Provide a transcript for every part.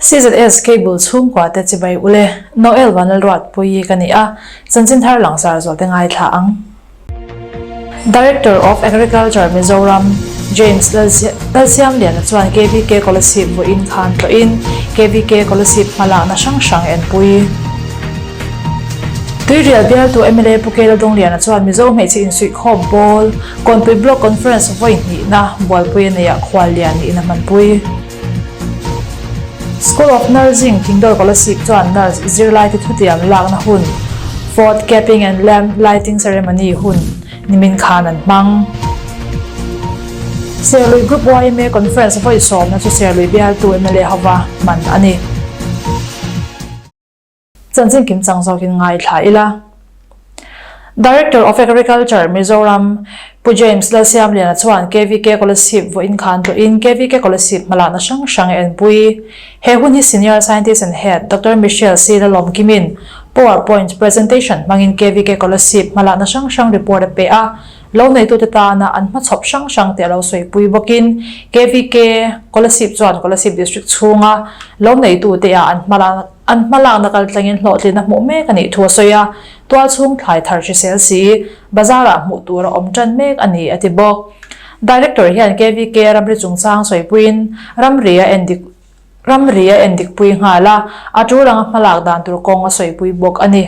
CZS Cable chhungkua te chibai ule Noel Vanlalruatpuii ka ni a, chanchin thar langsar zual te ngaithla ang. Director of Agriculture Mizoram James Lalsiamliana chuan KVK Kolasib vawiin khan tlawhin KVK Kolasib hmalakna hrang hrang enpui. Tuirial bialtu mla Pu Kela Dawngliana chuan Mizo hmeichhe insuihkhawm pawl Kawnpui Block Conference vawi hnihna bualpui a neihah khuallian niin a hmanpui. School of Nursing Thingdawl Kolasib chuan nurse zirlaite thutiam lakna hun Fort Capping and Lamp Lighting Ceremony hun nimin khan an hmang. Serlui Group yma Conference vawi sawmna chu Serlui bialtu mla hova hman a ni. Chanchin kim chang zawkin ngaithla ila. Director of Agriculture Mizoram Pu James Lalsiamliana chuan KVK Kolasib vawiin khan tlawhin KVK Kolasib hmalakna hrang hrang a enpui. He hun hi Senior Scientist and Head Doctor Michelle C. Lalawmkimin Power Point Presentation hmangin KVK Kolasib hmalakna hrang hrang report a pe a, lo neitute tana an hmachhawp hrang hrang te a lo sawipui bawkin KVK Kolasib chuan Kolasib District chhunga lo neitute ah an hmalakna An hmalakna kaltlangin hlawhtlin a hmuh mek a nih thu a sawi a, tual chhung thlai thar hrisel si, bazar-ah hmuh tur a awm tan mek a ni, a ti bawk. Director hian KVK ramri chungchang sawipuiin ramri a endik ramri a endikpui nghal a, a tul anga hmalak dan tur kawng a sawipui bawk a ni.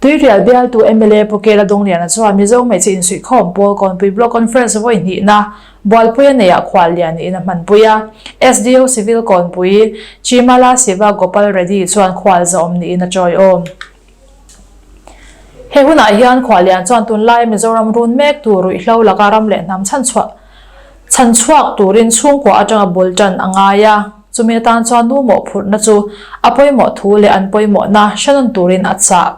Tuirial bialtu mla Pu Kela Dawngliana chuan Mizo hmeichhe insuihkhawm pawl Kawnpui Block Conference vawi hnihna Bualpuia neiah khuallian niin a hmanpui a. SDO Civil Kawnpui Chimala Siva Gopal Reddy chuan khual zahawm niin a tawiawm. He hunah hian khuallian chuan tunlaia Mizoram run mek tur ruihhlo laka ram leh hnam chhanchhuah chhanchhuak turin chhungkua atanga bul tan a ngai a. Chumi atan chuan nu mawhphurhna chu a pawimawh thu leh an pawimawhna hrenawn turin a chah.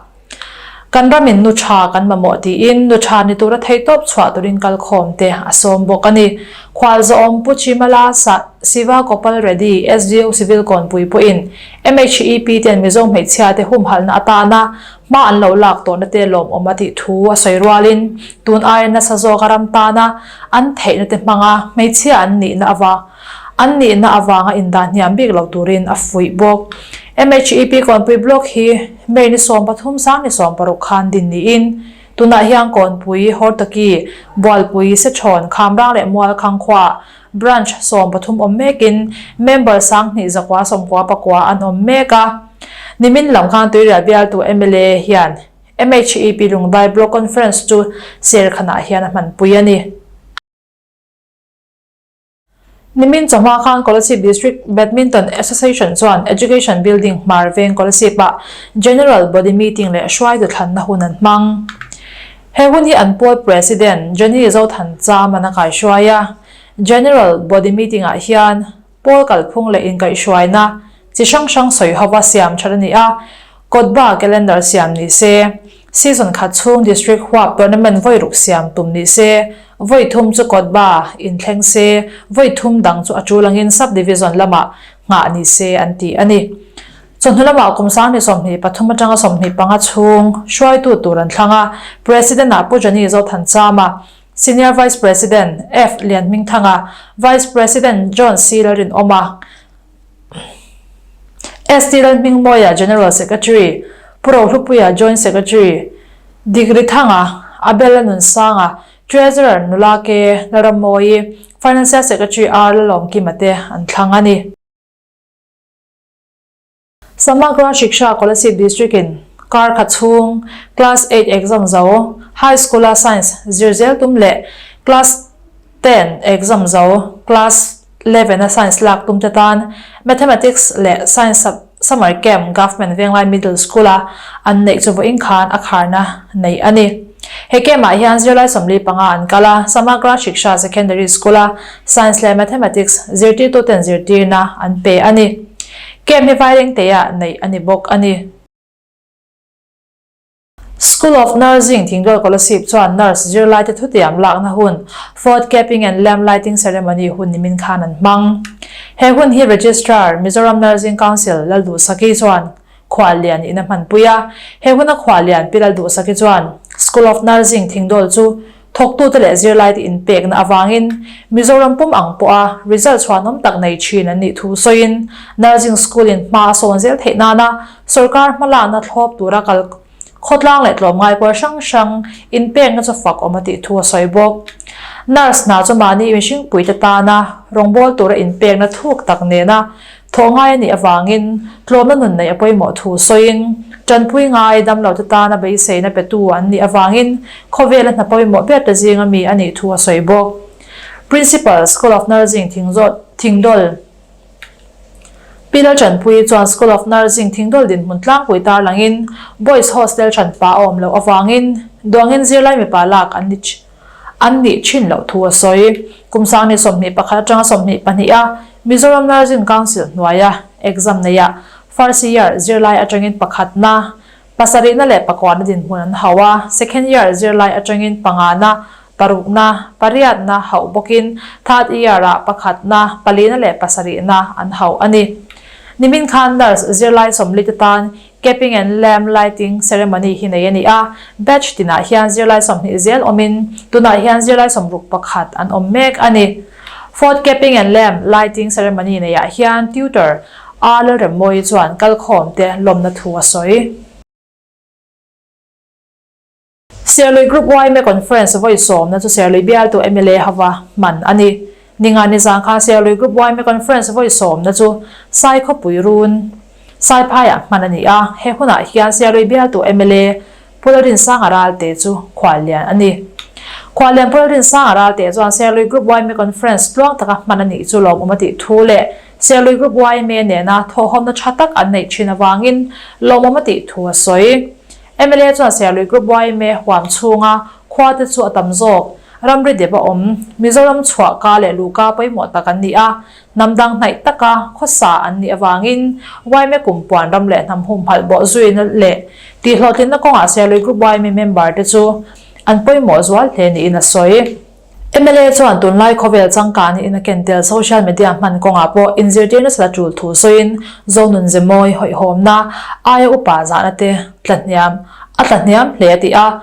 Kan ramin nu tha kan mamawh tiin nu tha ni tura theihtawp chhuah turin kalkhawm te a sawm bawk a ni. Khualzawm Pu Chimala Siva Gopal Reddy, SDO Civil Kawnpui pawhin MHEP ten Mizo hmeichhia te humhalhna atana hma an lo lak tawhna te lawmawm a tih thu a sawi rualin tun aia nasa zawka ram tana an theihna te hmanga hmeichhia an nihna avang An nihna avanga indah hniam bik lo turin a fuih bawk. MHEP Kawnpui Block hi May ni 13 sang ni 16 khan din niin tunah hian Kawnpui, Hortaki, Bualpui, Sechhawn, Khamrang leh Mualkhang khuaah Branch 13 awm mekin member 2,000 zakua 90 pakua an awm mek a. Nimin lam khan Tuirial bialtu mla hian MHEP Lungdai Block Conference chu Serkhanah hian a hmanpui a ni. Nimin chawhma khan Kolasib District Badminton Association chuan Education Building hmar veng Kolasib-ah General Body Meeting leh hruaitu thlanna hun an hmang. He hun hi an pawl President Johnny Zothancham-an a kaihruai a. General Body Meeting-ah hian pawl kalphung leh inkaihhruaina chi hrang hrang sawi hova siam that a ni a, Kawtba calendar siam ni se, season khat chhung district huap tournament vawi ruk siam tum ni se, vawi thum chu kawtba inthleng se, vawi thum dang chu a tul angin sub division lamah nghah ni se an ti a ni. Chawhnu lamah kum 2023 atanga 25 chhung hruaitu tur an thlang a, President ah Pu Johnny Zothanchama, Senior Vice President F Lianhmingthanga, Vice President John C Lalrinawma, ST Lalhmingmawia General Secretary, Pu Rohlupuia Joint Secretary, Dik Rithanga, Abel Nunsanga, Treasurer Nula K Lalrammawii, Financial Secretary R Lalawmkima te an thlang a ni. Samagra Shiksha Kolasib District in kar khat chhung Class eight exam zo, High School a Science zir zel tum leh Class ten exam zo, Class 11 a Science lak tum te tan Mathematics leh Science Summer Camp Government Venglai Middle School a an neih chu vawiin khan a kharna nei a ni. He camp ah hian zirlai 45 an kal a, Samagra Shiksha Secondary School a Science leh Mathematics zirtirtuten zirtirna an pe a ni. Camp hi Vairengte-ah neih a ni bawk a ni. School of Nursing Thingdawl Kolasib chuan nurse zirlaite thutiam lakna hun Fort Capping and Lamp Lighting Ceremony hun nimin khan an hmang. He hun hi Registrar, Mizoram Nursing Council Lalduhsaki chuan khuallian in a hmanpui a. He huna khuallian Pi Lalduhsaki chuan School of Nursing Thingdawl chu. Thawktute leh zirlaite inpekna avangin Mizoram pum ang pawha result chhuanawm tak nei thin an nih thu sawiin Nursing School-in hma a sawn zel theih nana sawrkar hmalakna thlawp tura kal Khawtlang leh tlawmngai pawl hrang hrang inpekna chu fak awm a tih thu a sawi bawk. Nurse hna chu mahni mihringpuite tana rawngbâwl tura inpekna thuk tak nena thawh ngai a nih avangin tlawmna nun neih a pawimawh thu sawiin tanpui ngai damlote tana beiseina petu an nih avangin khawvela hna pawimawh berte zinga mi a nih thu a sawi bawk. Principal, School of Nursing Thingdawl. Pi Lalchanpuii chuan School of Nursing Thingdawl dinhmun tlangpui tarlangin Boys Hostel hranpa a awm loh avangin duangin zirlai mipa lak an ni an nih thin loh thu a sawi. Kum sang ni 21 atanga 22 a Mizoram Nursing Council hnuaia exam neia first year zirlai atangin pakhatna, pasarihna leh pakuana dinhmun an hauh a, second year zirlai atangin pangana, Parukna, pariatna hauh bawkin third year-ah pakhatna, palina leh pasarihna an hauh a ni. Nimin khan nurse zirlai 40 te tan Capping and Lamp Lighting Ceremony hi nei a ni a, batch tinah hian zirlai 20 zel awmin tunah hian zirlai 61 an awm mek a ni. Fourth Capping and Lamp Lighting Ceremony neiah hian tutor R Lalremmawii chuan kalkhawmte lawmna thu a sawi. Serlui Group yma Conference vawi sawmna chu Serlui bialtu mla hova hman a ni. Ninga nizang khan Serlui Group yma Conference vawi sawmna chu Sai khawpui run Saiphaiah hman a ni a, he hunah hian Serlui bialtu mla Pu Lalrinsanga Ralte chu khuallian a ni. Khuallian Pu Lalrinsanga Ralte chuan Serlui Group yma Conference tluang taka hman a nih chu lawmawm a tih thu leh Serlui Group yma nena thawhawmna tha tak an neih thin avangin lawmawm a tih thu a sawi. Mla chuan Serlui Group yma huam chhunga khua te chu a tam zawk. Ramri dep a awm. Mizoram chhuah ka leh luhka pawimawh tak an ni a, hnam dang hnaih taka khawsa an nih avangin yma kumpuan ram leh hnam humhalh bawh zuina leh tihhlawhtlinna kawngah Serlui Group yma member te chu an pawimawh zual hle niin a sawi. Mla chuan tunlai khawvel changkan in a ken tel social media hman kawngah pawh inzirtir nasa la tul thu sawiin Zonun Zemawi hawihhawmna aia upa zahna te tla hniam a tla hniam hle a ti a,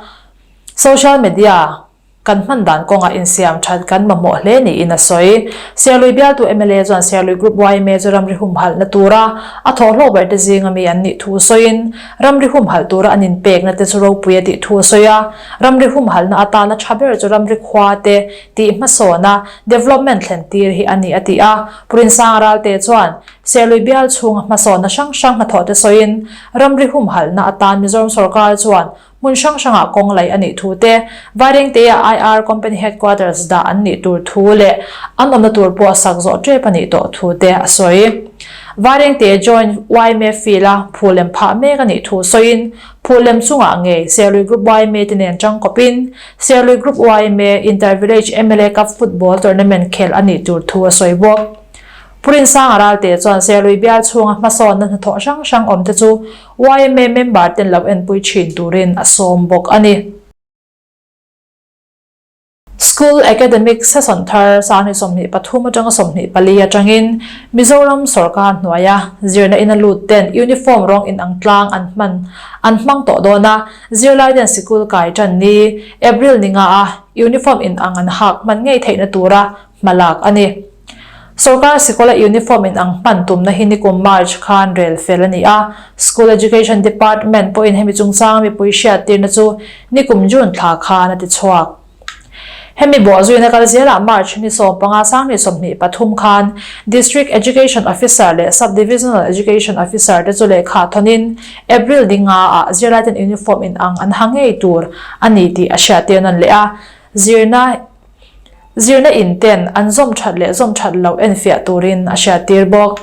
social media kan hman dan kawngah insiam that kan mamawh hle niin a sawi. Serlui bialtu mla chuan Serlui Group yma chu ramri humhalhna tura a thawhhlawh ber te zinga mi an nih thu sawiin ramri humhalh tura an inpekna te chu ropui a tih thu a sawi a. Ramri humhalhna atana tha ber chu ramri khua te tih hmasawna development thlen tir hi a ni a ti a. Purinsang Ralte chuan Serlui bial chhunga hmasawnna hrang hrang hnathawh te sawiin ramri humhalhna atan Mizoram sawrkar chuan hmun hrang hrangah kawng laih a nih thu te, Vairengtea IR Company Headquarters dah an nih tur thu leh an awmna tur pawh sak zawh tep a nih tawh thu te a sawi. Vairengte Joint yma Field-a phulem phah mek a nih thu sawiin Phulem chungah ngei Serlui Group yma te nen tangkawpin Serlui Group yma Inter Village mla Cup Football Tournament khelh a nih tur thu a sawi bawk. Pu Rinsanga Ralte chuan Serlui bial chhunga hmasawnna hnathawh hrang hrang awm te chu yma member ten lo enpui thin turin a sawm bawk a ni. School Academic Session thar 2023 atanga 24 atangin Mizoram sawrkar hnuaia zirna ina lut ten uniform rawng inang tlang an hman an hmang tawh dawn a, zirlai ten sikul kai tan ni April ni nga a uniform inang an hak hman ngei theihna tura hmalak a ni. Sawrkar sikula uniform inang hman tumna hi nikum March khan rel fel a ni a, School Education Department pawhin hemi chungchanga mipui hriattirna chu nikum June thla khan a ti chhuak. Hemi bawhzuina kal zelah March ni 15 2023 khan District Education Officer leh Sub-Divisional Education Officer te chu lehkha thawnin April ni nga ah zirlaiten uniform inang an ha ngei tur a ni tih a hriattir nawn leh a, zirna Zirna in ten an zawm that leh zawm that loh enfiah turin a hriattir bawk.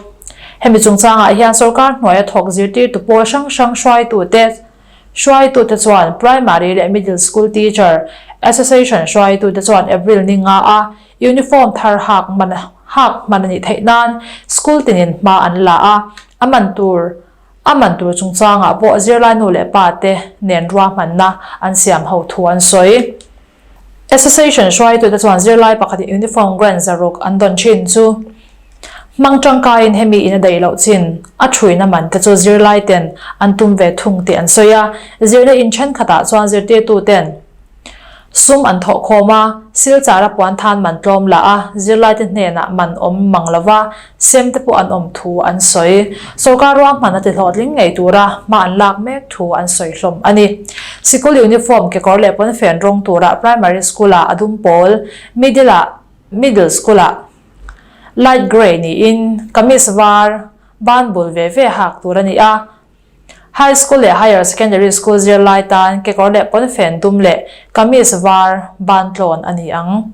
Hemi chungchangah hian sawrkar hnuaia thawk zirtirtu pawl hrang hrang hruaitute hruaitute chuan Primary leh Middle School Teacher Association hruaitute chuan April ni nga a uniform thar hak man hak hman a nih theih nan school tinin hma an la a, a man tur a man tur chungchangah pawh zirlai nu leh pa te nen ruahmanna an siam ho thu an sawi. Association hruaitute chuan zirlai pakhatin uniform grant zaruk an dawn thin chu hmang tangkaiin hemi in a daih loh chin a thuina man te chu zirlai ten an tum ve thung tih an sawi a. Zirna in thenkhatah chuan zirtirtu ten. Sum an thawh khawm a, Silchara puan than man tlawm lah a, zirlaite hnenah man awm mang lova sem te pawh an awm thu an sawi. Sorkar ruahman a ti hlawhtling ngei tura hma an lak mek thu an sawi hlawm a ni. Sikul uniform kekawr leh pawnfen rawng tura primary school-ah a dum pawl, middle-ah middle school-ah light grey niin kamis var ban bul ve ve hak tur a ni a. High School leh Higher Secondary School zirlai tan kekawr leh pawnfen dum leh kamis var ban tlawn a ni ang.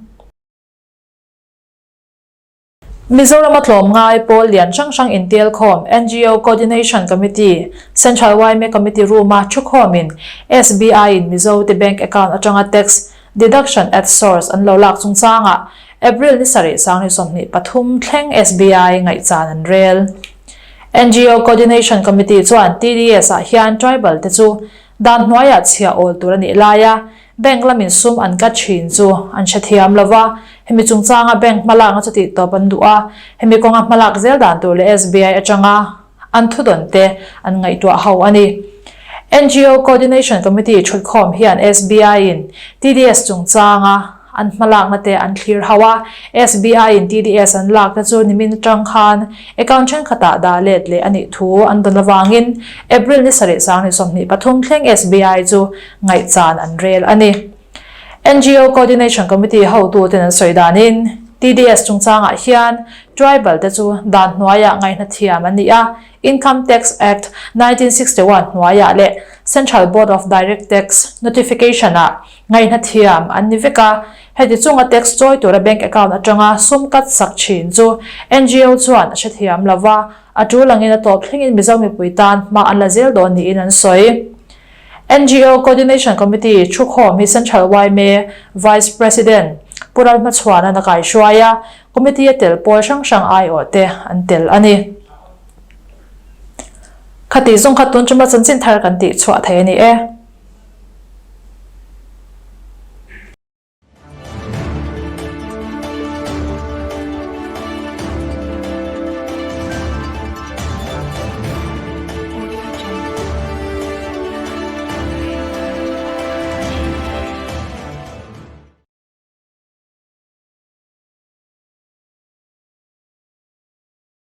Mizorama tlawmngai pawl lian hrang hrang intelkhawm ngo Coordination Committee, Central yma Committee Room-a thukhawmin SBI-in Mizote bank account atanga tax deduction at source an lo lak chungchangah April ni sarih sangni 23 thleng SBI ngaihchan an rel. Ngo Coordination Committee chuan TDS-ah hian tribal te chu dan hnuaiah chhiah awl tur a nih laia Bank lamin sum an cut thin chu an hrethiam lo va, hemi chungchanga bank hmalakna chu tihtawp an duh a, hemi kawnga hmalak zel dan tur leh SBI atanga an thudawn te an ngaihtuah ho a ni. Ngo Coordination Committee thutkhawm hian SBI-in TDS chungchanga an hmalakna te an thlir ho a, SBI-in TDS an lakna chu nimin atang khan Account thenkhatah dah let leh a nih thu an dawn avangin April ni sarih sang ni 23 thleng SBI chu ngaihchan an rel a ni. Ngo Coordination Committee hotuten an sawi danin TDS chungchangah hian tribal te chu dan hnuaiah ngaihna thiam an ni a, Income Tax Act, 1961 hnuaiah leh Central Board of Direct Tax Notification-ah ngaihna thiam an ni vek a, heti chunga tax chawi tura bank account atanga sum cut sak thin chu ngo chuan a hrethiam lo va, a tul angin a tawp thlengin Mizo mipui tan hma an la zel dawn niin an sawi. Ngo Coordination Committee thukhawm hi Central yma Vice President Pu Ralhmachhuana'n a kaihruai a, committee a tel pawl hrang hrang aiawh te an tel a ni. Khatih zawng kha tun tuma chanchin thar kan tih chhuah thei a ni e.